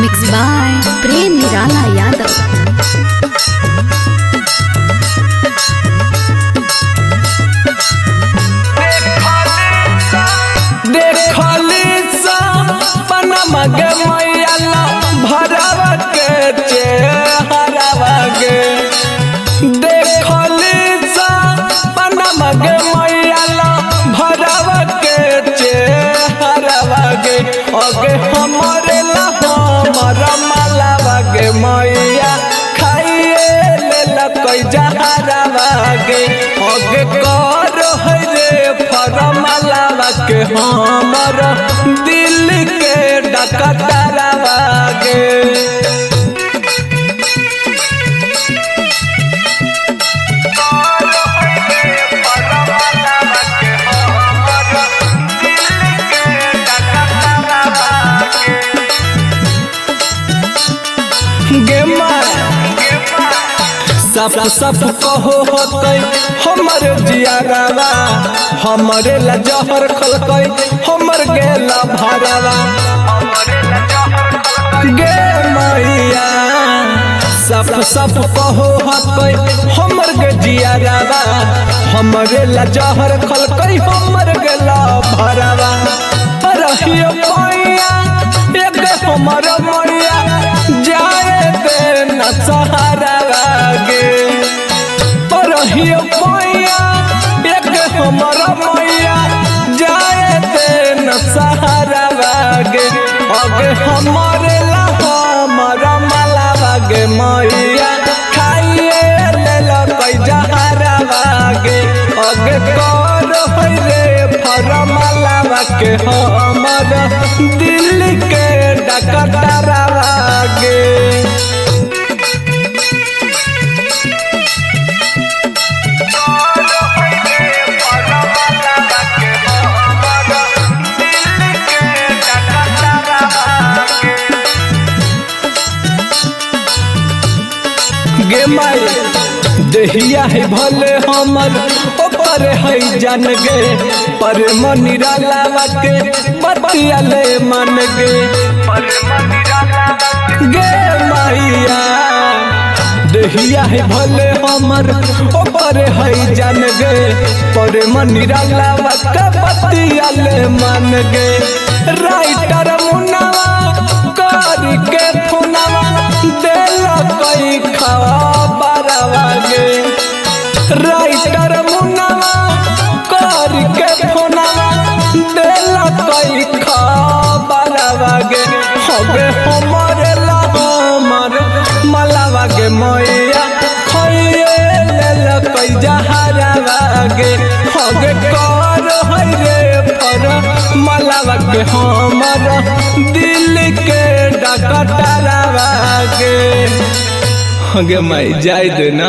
Mix by Prem Nirala Yadav. देखली सपनमा गे मैया ला भरवा के चेहरावा गे। देखली सपनमा गे मैया ला भरवा के चेहरावा गे। अगे हमरे ला हमर मालावा गे मैया खाइए लेल कई जहरावा गे। अगे कर है रे फरमालावा के हमर दिल के डकटरावा गे। गे माँ सप सप कहो होतै हमर जियारावा, हमरे ला जहर खलकै हमर गेला भरावा गे मैया। सप सप कहो होतै हमर गे जियारावा, हमरे ला जहर खलकै हमर गेला भरावा। रहियो पैया एक हमर मैया जाए दे न सहारा गे। रहियो पैया एक हमर मैया जाए दे न सहारा गे। अगे हमरे ला हमर मालावा गे मैया खाइए लेल कई जहरावा गे। अगे कर है रे फरमालावा के हमर दिल के डकटरावा गे। गे माई देहिया है भले हमर ओपर है जान गे, पर मनिरालावा के बतिया ले मन गे। गे मैया देहिया है भले हमर ओपर है जान गे, पर मनिरालावा के बतिया ले मन गे। राइटर मुनावा कर के फोनावा देल कई खबरवा गे। राइटर मुनावा कर के फोनावा देल कई खबरवा गे। हगे हमर ला हमर मलावा गे मैया खाइए लेल कई जहरावा गे। हगे कर है रे फर मलावा के हमर दिल के डकटरावा गे। हगे माई जाय दे ना।